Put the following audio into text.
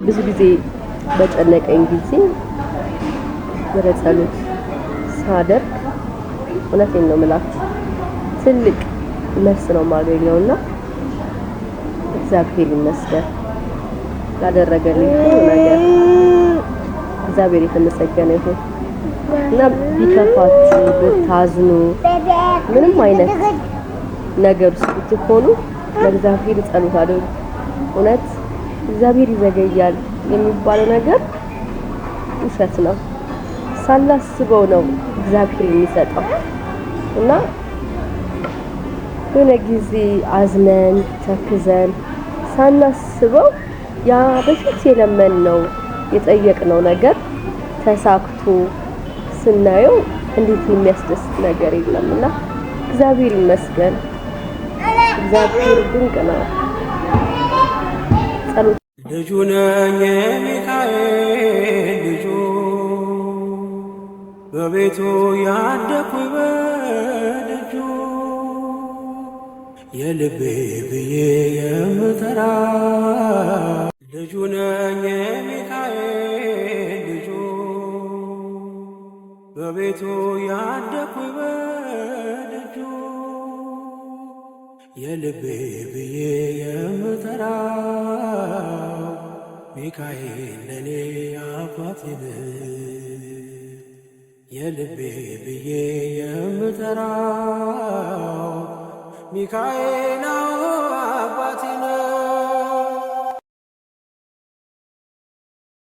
ብዙ ጊዜ በጨነቀኝ ጊዜ ወደ ጸሎት ሳደርግ እውነቴን ነው የምላችሁ ትልቅ መልስ ነው የማገኘው እና እግዚአብሔር ይመስገን ላደረገልኝ ሁሉ ነገር እግዚአብሔር የተመሰገነ ይሁን። እና ቢከፋችሁ፣ ብታዝኑ፣ ምንም አይነት ነገር ውስጥ ብትሆኑ ለእግዚአብሔር ጸሎት አድርጉ። እውነት እግዚአብሔር ይዘገያል የሚባለው ነገር ውሸት ነው። ሳናስበው ነው እግዚአብሔር የሚሰጠው እና የሆነ ጊዜ አዝነን ተክዘን ሳናስበው ያ በፊት የለመንነው የጠየቅነው ነገር ተሳክቶ ስናየው እንዴት የሚያስደስት ነገር የለም እና እግዚአብሔር ይመስገን። እግዚአብሔር ድንቅ ነው። ጸሎት ልጁ ነኝ የሚካኤል ልጁ በቤቱ ያደኩኝ በደጁ የልቤ ብዬ የምጠራ ልጁ ነኝ የሚካኤል ልጁ በቤቱ ያደኩኝ በደጁ የልቤ ብዬ የምጠራው ሚካኤል ለኔ አባቴ ነው። የልቤ ብዬ የምጠራው ሚካኤል አባቴ ነው።